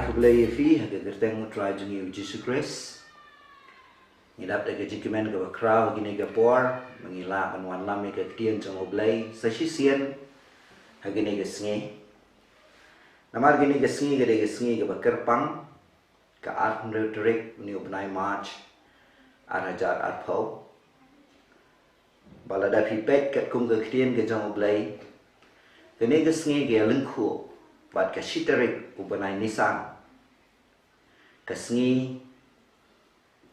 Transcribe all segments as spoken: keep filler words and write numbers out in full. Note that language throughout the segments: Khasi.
Khublei ïa phi ha ka kyrteng U Trai jong ngi U Jisu Khrist. Ngi dap da ka jingkmen kaba khraw ha kine ki por ba ngi lah ban wanlam ïa ka ktien jong U Blei sa shisien ha kine ki sngi. Namar kine ki sngi ka dei ka sngi kaba kyrpang, ka arphew tarik une u bnai March ar hajar arphew. Ba lada phi peit katkum ka ktien ka jong U Blei, kane ka sngi ka ïalyngkhuh bad ka shi tarik u bnai Nisan, ka sngi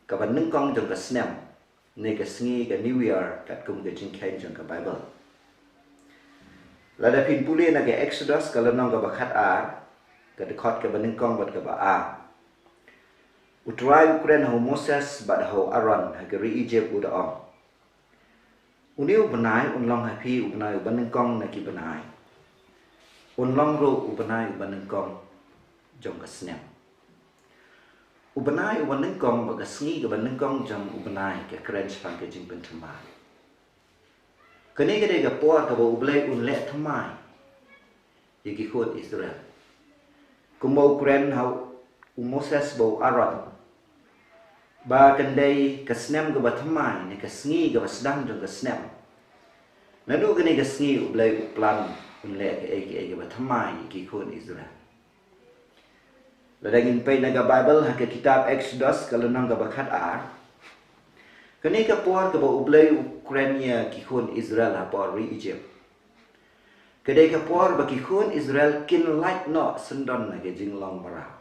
kaba nyngkong jong ka snem, ne ka sngi ka New Year katkum ka jingkheiñ jong ka Baibl. Lada phin pule na ka Exodus ka lynnong kaba khatar, ka dkhot kaba nyngkong bad kaba ar, U Trai u kren ha u Moses bad ha u Aaron ha ka ri Egypt, u da ong: Une u bnai un long ha phi u bnai uba nyngkong na ki bnai. Un long ruh u bnai uba nyngkong jong ka snem. U bnai uba nyngkong bad ka sngi kaba nyngkong jong u bnai ka kren shaphang ka jingpynthymmai. Kane ka dei ka por kaba U Blei un leh thymmai ïa ki khun Israel. Kumba u kren ha u Moses bad u Aaron, ba kan dei ka snem kaba thymmai ne ka sngi kaba sdang jong ka snem. Naduh kane ka sngi U Blei u plan un leh kaei kaei kaba thymmai ïa ki khun Israel. Lada ngin peit na ka Baibl ha ka kitab Exodus ka lynnong kaba khatar, kane ka por kaba U Blei u kren ïa ki khun Israel ha por ri Egypt, ka dei ka por ba ki khun Israel kin lait noh syndon na ka jinglong mraw.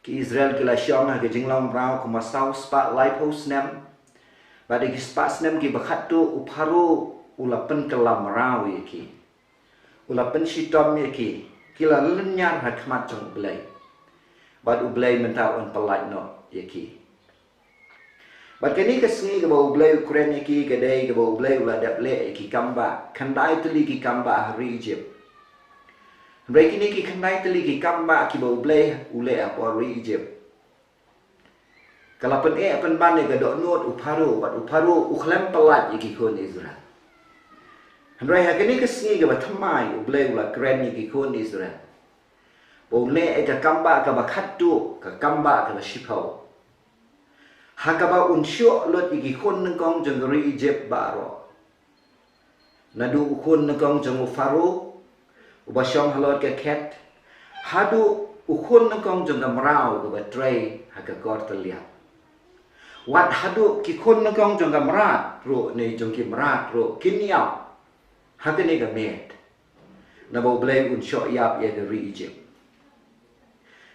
Ki Israel ki la shong ha ka jinglong mraw kumba saw spah laiphew snem. Bad ïa ki spah snem kiba khatduh u Pharaoh u la pynkylla mraw ïa ki, u la pynshitom ïa ki, ki la lynñiar ha khmat jong U Blei. Bad U Blei mynta un pyllait noh ïa ki. Bad kane ka sngi kaba U Blei u kren ïa ki ka dei kaba U Blei u la dep leh ïa ki kambah, khyndai tylli ki kambah ha ri Egypt. Hynrei kine ki khyndai tylli ki kambah kiba U Blei u leh ha por ri Egypt, ka la pyneh pynban ïa ka dohnud u Pharaoh, bad u Pharaoh u khlem pyllait ïa ki khun Israel. Hynrei ha kane ka sngi kaba thymmai U Blei u la kren ïa ki khun Israel ba un leh ïa ka kambah kaba khatduh, ka kambah kaba shiphew, ha kaba un shoh lut ïa ki khun nyngkong jong ka ri Egypt baroh. Naduh u khun nyngkong jong u Pharaoh uba shong halor ka khet, haduh u khun nyngkong jong ka mraw kaba trei ha ka kor tylliat. Wat haduh ki khun nyngkong jong ka mrad ruh ne jong ki mrad ruh kin ïap ha kane ka miet. Naba U Blei un shoh ïap ïa ka ri Egypt.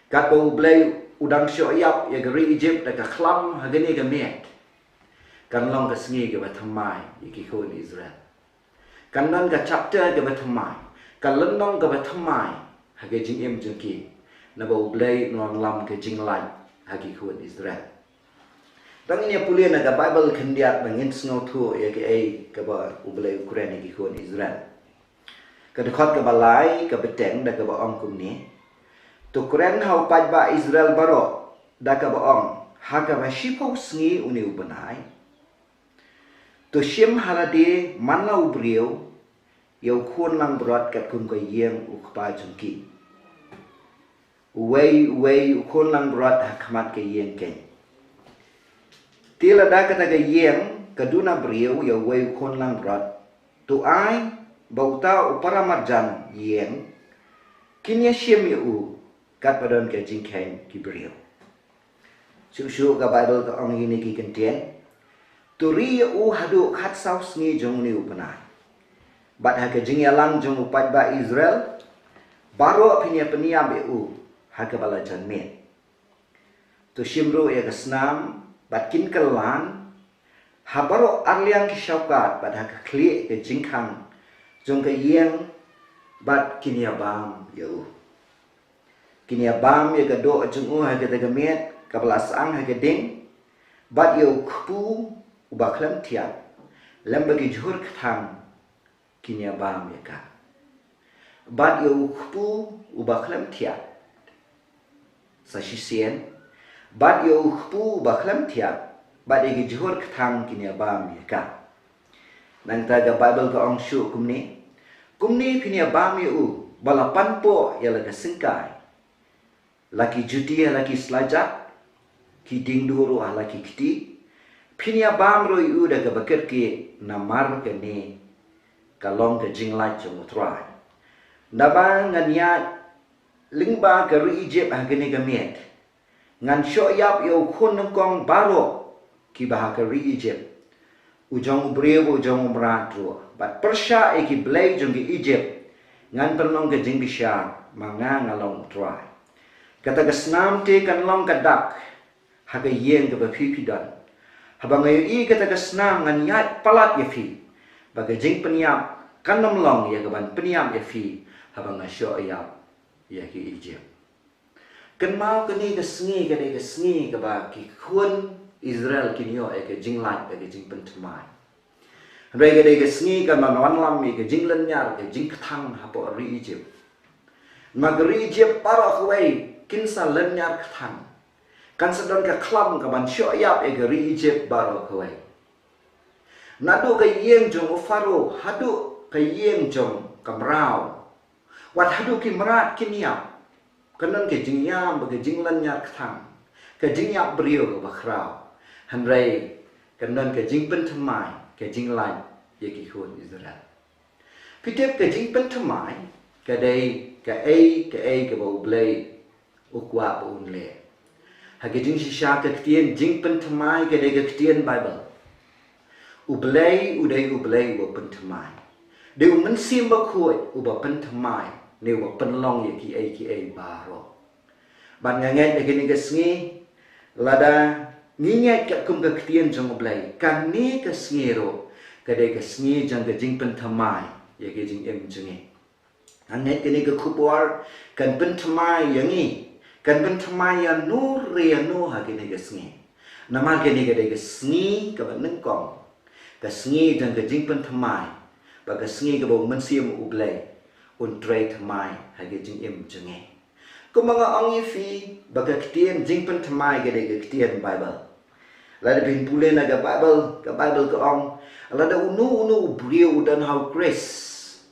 Katba U Blei u dang shoh ïap ïa ka ri Egypt da ka khlam ha kane ka miet, kan long ka sngi kaba thymmai ïa ki khun Israel. Kan don ka chapter kaba thymmai, ka lynnong kaba thymmai ha ka jingim jong ki. Naba U Blei un wanlam ka jinglait ha ki khun Israel. Tang ngin ïa pule na ka Baibl khyndiat ba ngin sngewthuh ïa kaei kaba U Blei u kren ïa ki khun Israel. Ka dkhot kaba lai ka bteng da kaba ong kumne: To kren ha u paidbah Israel baroh da kaba ong, ha kaba shiphew sngi une u bnai, to shim ha lade man la u briew ïa u khun langbrot katkum ka ïing u kpa jong ki. Uwei uwei u khun langbrot ha khmat ka ïing keiñ. Te lada kata ka ïing ka duna briew ïa uwei u khun langbrot, to ai ba uta u paramarjan ïing kin ïa shim ïa u katba don ka jingkheiñ ki briew. Shuh shuh ka Baibl ka ong ïa kine ki kyntien: To ri ïa u haduh khatsaw sngi jong une u bnai. Bad ha ka jingïalang jong u paidbah Israel baroh phin ïa pynïap ïa u ha kaba la jan miet. To shim ruh ïa ka snam bad kin kylla ha baroh arliang ki shaukat bad ha ka khlieh ka jingkhang jong ka ïing, bad kin ïa bam ïa u. Kin ïa bam ïa ka doh jong u ha kata ka miet kaba la sah ha ka ding, bad ïa u kpu uba khlem thiah lem bad ki jhur kthang kin ïa bam ïa ka. Bad ïa u kpu uba khlem thiah sa shisien, bad ïa u kpu uba khlem thiah bad ïa ki jhur kthang kin ïa bam ïa ka. Nangta ka Baibl ka ong shuh kumne: Kumne phin ïa bam ïa u ba la panpoh ïa la ka syngkai, La ki juti ha la ki slajak, ki dieng duh ruh ha la ki kti. Phin ïa bam ruh ïa u da kaba kyrkieh, namar kane ka long ka jinglait jong U Trai. Naba ngan ïaid lyngba ka ri Ijipt ha kane ka miet. Ngan shoh ïap ïa u khun nyngkong baroh kiba ha ka ri Ijipt, u jong u briew, u jong u mrad ruh, bad pyrshah ïa ki blei jong ki Ijipt. Ngan pynlong ka jingbishar, ma nga nga long U Trai. Kata ka snam te kan long ka dak ha ka ïing kaba phi phi don. Haba nga ïohi kata ka snam, ngan ïaid palat ïa phi, ba ka jingpynïap kan ym long ïa kaban pynïap ïa phi, haba nga shoh ïap ïa ki Ijipt. Kynmaw, kane ka sngi ka dei ka sngi kaba ki khun Israel kin ïoh ïa ka jinglait, ïa ka jingpynthymmai. Hynrei ka dei ka sngi kaban wanlam ïa ka jinglynñiar, ka jingkthang hapoh ri Ijipt. Ma ka ri Ijipt baroh kawei kin sa lynñiar kthang. Kan sa don ka khlam kaban shoh ïap ïa ka ri Ijipt baroh kawei. Naduh ka ïing jong u Pharaoh haduh ka ïing jong ka mraw, wat haduh ki mrad kin ïap. Kan don ka jingïam bad ka jinglynñiar kthang, ka jingïap briew kaba khraw. Hynrei kan don ka jingpynthymmai, ka jinglait ïa ki khun Israel. Phi tip, ka jingpynthymmai ka dei kaei kaei kaba U Blei u kwah ba un leh. Ha ka jingshisha, ka ktien jingpynthymmai ka dei ka ktien Baibl. U Blei u dei U Blei uba pynthymmai. Dei U Mynsiem Bakhuid uba pynthymmai ne uba pynlong ïa kiei kiei baroh. Bad nga ngeit ha kane ka sngi, lada ngi ngeit katkum ka ktien jong U Blei, kane ka sngi ruh ka dei ka sngi jong ka jingpynthymmai ïa ka jingim jong ngi. Nga ngeit kane ka khubor kan pynthymmai ïa ngi, kan pynthymmai ïano re ïano ha kane ka sngi. Namar kane ka dei ka sngi kaba nyngkong, ka sngi jong ka jingpynthymmai, bad ka sngi kaba U Mynsiem U Blei un trei thymmai ha ka jingim jong ngi. Kumba nga ong ïa phi ba ka ktien jingpynthymmai ka dei ka ktien Baibl. Lada phin pule na ka Baibl, ka Baibl ka ong, lada uno uno u briew u don ha U Khrist,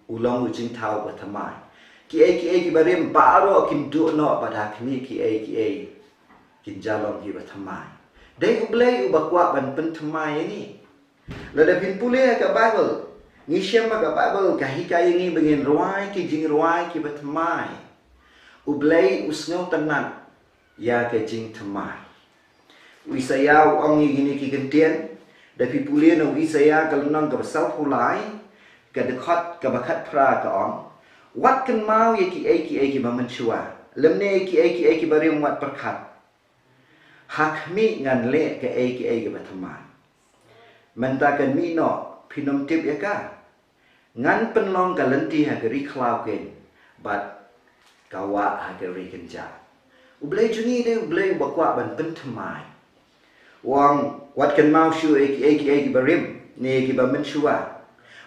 u long u jingthaw ba thymmai. Kiei kiei kiba rim baroh kin duh noh, bad ha khmih kiei kiei kin jia long kiba thymmai. Dei U Blei uba kwah ban pynthymmai ïa ngi. Lada phin pule ha ka Baibl, ngi shem ha ka Baibl ka hikai ïa ngi ba ngin rwai ki jingrwai kiba thymmai. U Blei u sngewtynnat ïa ka jingthymmai. U Isaïah u ong ïa kine ki kyntien, da phi pule na u Isaïah ka lynnong kaba sawphew lai, ka dkhot kaba khatphra ka ong, wat kynmaw ïa kiei kiei kiba mynshuwa, lymne ïa kiei kiei kiba rim wat pyrkhat. Ha khmih ngan leh kaei kaei kaba thymmai. Mynta kan mih noh, phin ym tip ïa ka. Ngan pynlong ka lynti ha ka ri khlaw keiñ, bad ka wah ha ka ri kynjah. U Blei jong ngi dei U Blei uba kwah ban pynthymmai. U ong, wat kynmaw shuh ïa kiei kiei kiba rim ne kiba mynshuwa.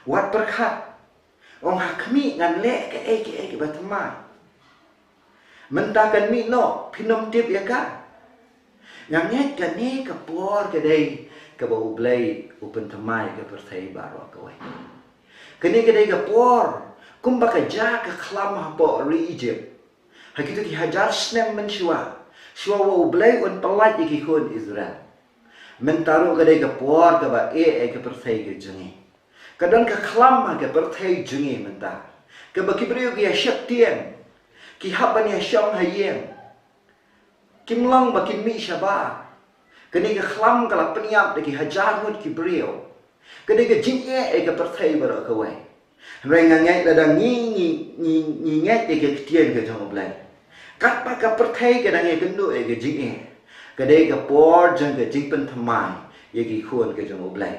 Wat pyrkhat. U ong, ha khmih ngan leh kaei kaei kiba thymmai. Mynta kan mih noh, phin ym tip ïa ka. Nga ngeit kane ka por ka dei kaba U Blei u pynthymmai ka pyrthei baroh kawei. Kane ka dei ka por kumba ka jia ka khlam hapoh ri Ijipt. Ha kito ki hajar snem mynshuwa, shuwa ba U Blei un pyllait ïa ki khun Israel. Mynta ruh ka dei ka por kaba eh ïa ka pyrthei ka jong ngi. Ka don ka khlam ha ka pyrthei jong ngi mynta, kaba ki briew ki ïa sheptieng, ki hap ban ïa shong ha ïing. Kim long ba kin mih shabar. Kane ka khlam ka la pynïap da ki hajar ngut ki briew. Ka dei ka jingeh ïa ka pyrthei baroh kawei. Hynrei nga ngeit lada ngi, ngi, ngi, ngi ngeit ïa ka ktien ka jong U Blei, katba ka pyrthei ka dang ïakynduh ïa ka jingeh, ka dei ka por jong ka jingpynthymmai ïa ki khun ka jong U Blei.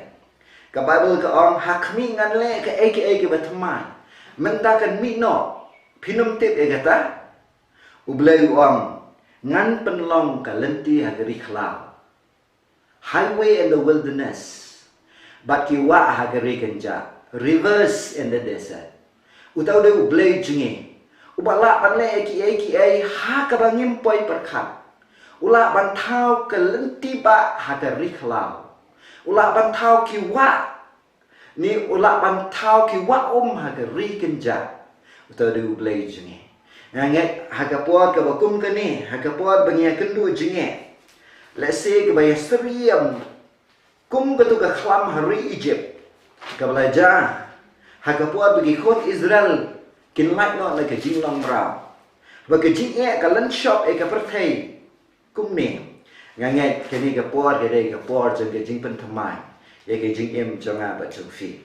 Ka Baibl ka ong, ha khmih ngan leh kaei kaei kiba thymmai. Mynta kan mih noh, phin ym tip ïa kata. U Blei u ong, ngan pynlong ka lynti ha ka ri khlaw, highway in the wilderness, bad ki wah ha ka ri kynjah, rivers in the desert. Uta u dei U Blei jong ngi, uba lah ban leh kiei kiei ha kaba ngim poi pyrkhat. U lah ban thaw ka lynti bah ha ka ri khlaw. U lah ban thaw ki wah, ne u lah ban thaw ki wah um ha ka ri kynjah. Uta u dei U Blei jong ngi. Nga ngeit ha ka por kaba kum kane, ha ka por ba ngi ïakynduh jingeh, lehse kaba ïasyriem kum katu ka khlam ha ri Egypt kaba la jia, ha ka por ba ki khun Israel kin lait noh na ka jinglong mraw, ba ka jingeh ka lynshop ïa ka pyrthei. Kumne, nga ngeit kane ka por ka dei ka por jong ka jingpynthymmai ïa ka jingim jong nga bad jong phi.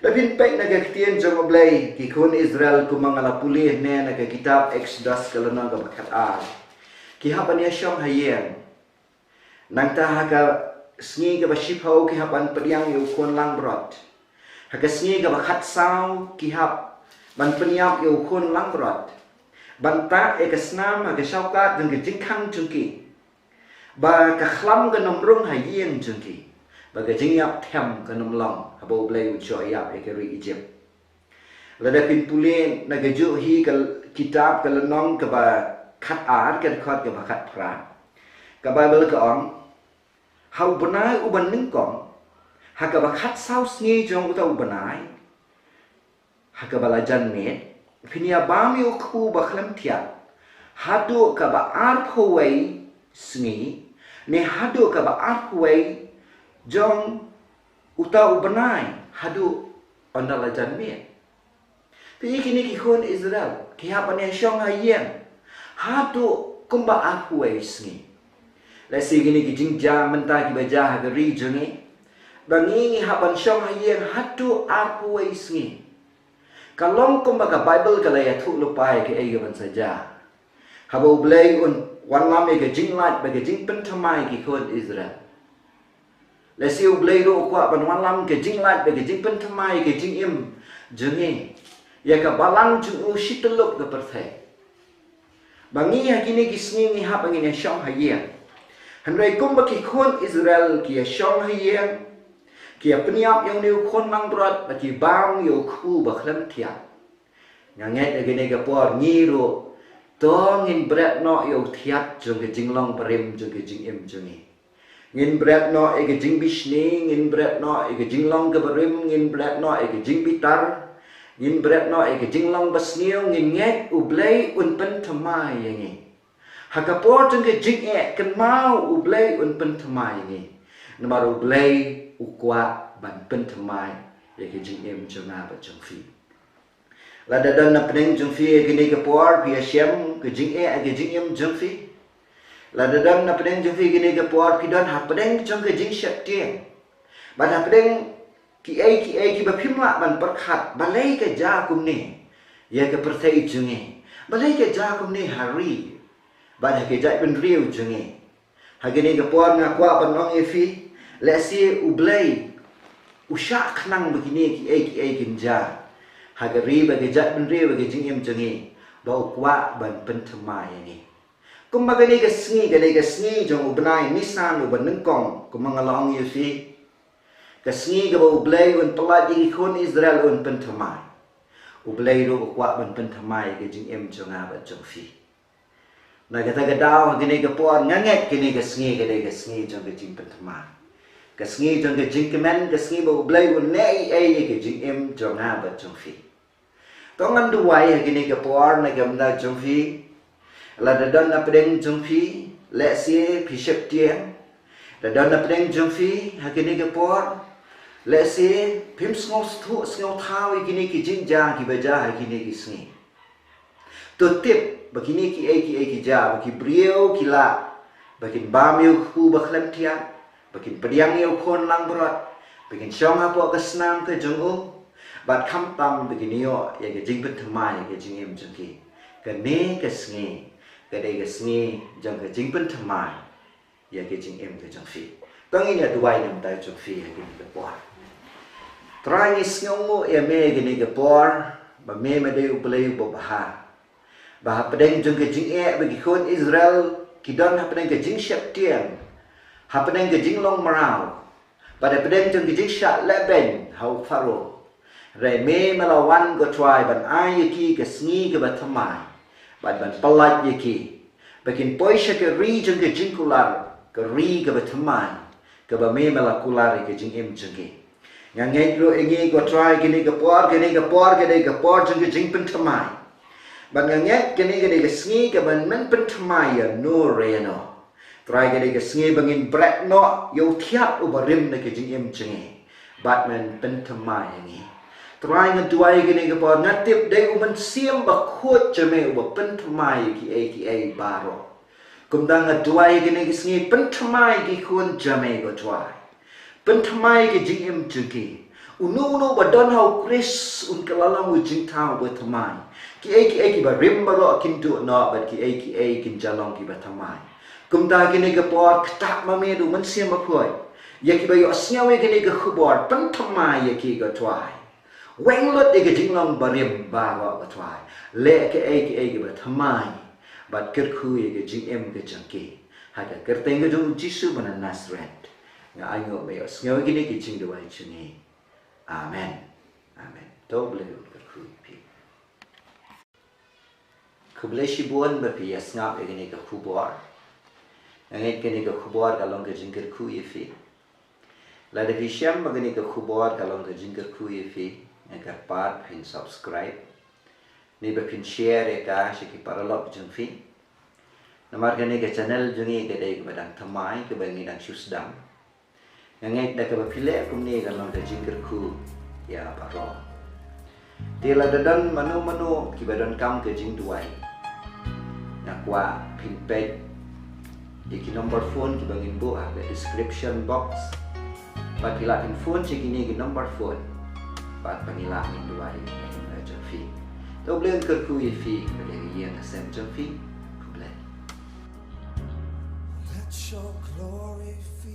Lada phin peit na ka ktien jong U Blei, ki khun Israel, kumba nga la pule hangne na ka kitab Exodus ka lynnong kaba khatar, ki hap ban ïashong ha ïing. Nangta ha ka sngi kaba shiphew ki hap ban pdiang ïa u khun langbrot. Ha ka sngi kaba khatsaw ki hap ban pynïap ïa u khun langbrot, ban tah ïa ka snam ha ka shawkat jong ka jingkhang jong ki, ba ka khlam kan ym rung ha ïing jong ki, ba ka jingïap them kan ym long, haba U Blei u ïoh ïap ïa ka ri Egypt. Lada phin pule na kajuh hi ka kitab ka lynnong kaba khatar, ka dkhot kaba khatphra, ka Baibl ka ong, ha u bnai uba nyngkong, ha kaba khatsaw sngi jong uta u bnai, ha kaba la jan miet, phin ïa bam ïa u kpu ba khlem thiah haduh kaba arphew wei sngi, ne haduh kaba arphew wei jong uta u bnai, haduh ynda la jan miet. Phi i, kine ki khun Israel ki hap ban ïashong ha ïing haduh kumba arphew wei sngi. Lehse kine ki jingjia mynta kiba jia ha ka ri jong ngi, ba ngi ngi hap ban shong ha ïing haduh arphew wei sngi. Ka long kumba ka Baibl ka la ïathuh lypa ïa kaei kaban sa jia, haba U Blei un wanlam ïa ka jinglait bad ka jingpynthymmai ïa ki khun Israel. Lehse U Blei ruh u kwah ban wanlam ka jinglait bad ka jingpynthymmai ïa ka jingim jong ngi, ïa ka balang jong u shityllup ka pyrthei, ba ngi ha kine ki sngi ngi hap ban ïashong ha ïing. Hynrei kumba ki khun Israel ki ïashong ha ïing, ki ïapynïap ïa une u khun langbrot bad ki bam ïa u kpu ba khlem thiah. Nga ngeit ha kane ka por ngi ruh, to ngin bret noh ïa u thiat jong ka jinglong barim jong ka jingim jong ngi. Ngin bret noh ïa ka jingbishni, ngin bret noh ïa ka jinglong ka barim, ngin bret noh ïa ka jingbitar, ngin bret noh ïa ka jinglong basniew, ngin ngeit U Blei un pynthymmai ïa ngi. Ha ka por jong ka jingeh, kynmaw U Blei un pynthymmai ïa ngi. Namar U Blei u kwah ban pynthymmai ïa ka jingim jong nga bad jong phi. Lada don na pdeng jong phi ha kane ka por phi ïashem ka jingeh ha ka jingim jong phi. Lada don na pdeng jong phi ha kane ka por phi don ha pdeng jong ka jingsheptieng, bad ha pdeng kiei kiei kiba phim lah ban pyrkhat, balei ka jia kumne ïa ka pyrthei jong ngi, balei ka jia kumne ha ri bad ha ka jaitbynriew jong ngi. Ha kane ka por nga kwah ban ong ïa phi, lehse U Blei u shah khnang ba kine kiei kiei kin jia ha ka ri bad ka jaitbynriew bad ka jingim jong ngi, ba u kwah ban pynthymmai ïa ngi. Kumba kane ka sngi, kane ka sngi jong u bnai Nisan uba nyngkong, kumba nga la ong ïa phi, ka sngi kaba U Blei un pyllait ïa ki khun Israel un pynthymmai, U Blei ruh u kwah ban pynthymmai ïa ka jingim jong nga bad jong phi. Na kata ka daw ha kane ka por nga ngeit kane ka sngi ka dei ka sngi jong ka jingpynthymmai, ka sngi jong ka jingkmen, ka sngi ba U Blei un leh ei ei ïa ka jingim jong nga bad jong phi. To ngan duwai ha kane ka por na ka bynta jong phi. Lada don na pdeng jong phi, lehse phi sheptieng. Lada don na pdeng jong phi ha kane ka por, lehse phim sngewthuh sngewthaw ïa kine ki jingjia kiba jia ha kine ki sngi. To tip ba kine kiei kiei ki jia, ba ki briew ki lah ba kin bam ïa u kpu ba khlem thiah, ba kin pdiang ïa u khun langbrot, ba kin shong hapoh ka snam ka jong u, bad khamtam ba kin ïoh ïa ka jingpynthymmai ïa ka jingim jong ki. Kane ka sngi ka dei ka sngi jong ka jingpynthymmai ïa ka jingim ka jong phi. To ngin ïa duwai na ka bynta jong phi ha kane ka por. Trai, ngi sngewnguh ïa me ha kane ka por ba me, me dei U Blei uba bha, ba hapdeng jong ka jingeh ba ki khun Israel ki don hapdeng ka jingsheptieng, hapdeng ka jinglong mraw, bad hapdeng jong ka jingshah lehbeiñ ha u Pharaoh, hynrei me, me la wan, ko Trai, ban ai ïa ki ka sngi kaba thymmai, bad ban pyllait ïa ki ba kin poi sha ka ri jong ka jingkular, ka ri kaba thymmai, kaba me, me la kular ïa ka jingim jong ki. Nga ngeit ruh ïa ngi, ko Trai, kane ka por, kane ka por ka dei ka por jong ka jingpynthymmai. Bad nga ngeit kane ka dei ka sngi kaban men pynthymmai ïa no re ïa no. Trai, ka dei ka sngi ba ngin bret noh ïa u thiat uba rim na ka jingim jong ngi. Bad men pynthymmai ïa ngi. Trai, nga duwai kane ka por, nga tip dei u Mynsiem Bakhuid jong me uba pynthymmai ïa kiei kiei baroh. Kumta nga duwai kane ka sngi, pynthymmai ki khun jong me ko Trai. Pynthymmai ki jingim jong ki. Uno uno ba don ha u Khrist un kylla long u jingthaw uba thymmai. Kiei kiei kiba rim baroh kin duh noh bad kiei kiei kin jia long kiba thymmai. Kumta kane ka por ktah ma me da u Mynsiem Bakhuid. Ïa kiba ïohsngew ïa kane ka khubor, pynthymmai ïa ki ko Trai. Weng lut ïa ka jinglong barim baroh ko Trai. Leh kiei kiei kiba thymmai bad kyrkhu ïa ka jingim ka jong ki. Ha ka kyrteng ka jong u Jisu ba na Nasareth nga ainguh bad ïohsngew ïa kine ki jingduwai jong ngi. Amen. Amen. To Blei un kyrkhu ïa phi. Khublei shibun ba phi ïa sngap ïa kane ka khubor. Nga ngeit kane ka khubor ka long ka jingkyrkhu ïa phi. Lada phi shem ba kane ka khubor ka long ka jingkyrkhu ïa phi, nga kyrpad phin subscribe ne ba phin share ïa ka sha ki paralok jong phi. Namar kane ka channel jong ngi ka dei kaba dang thymmai, kaba ngi dang shu sdang. Nga ngeit da kaba phi leh kumne ka long ka jingkyrkhu ïa baroh. Te lada don mano mano kiba donkam ka jingduwai, nga kwah phin peit ïa ki number phone kiba ngin buh ha ka description box. Bad phi lah phin phone sha kine ki number phone. Bad ba ngi lah ngin duwai ïa ka jong phi. To Blei un kyrkhu ïa phi, ba dei ïa ka sem jong phi. Khublei. Let your glory fill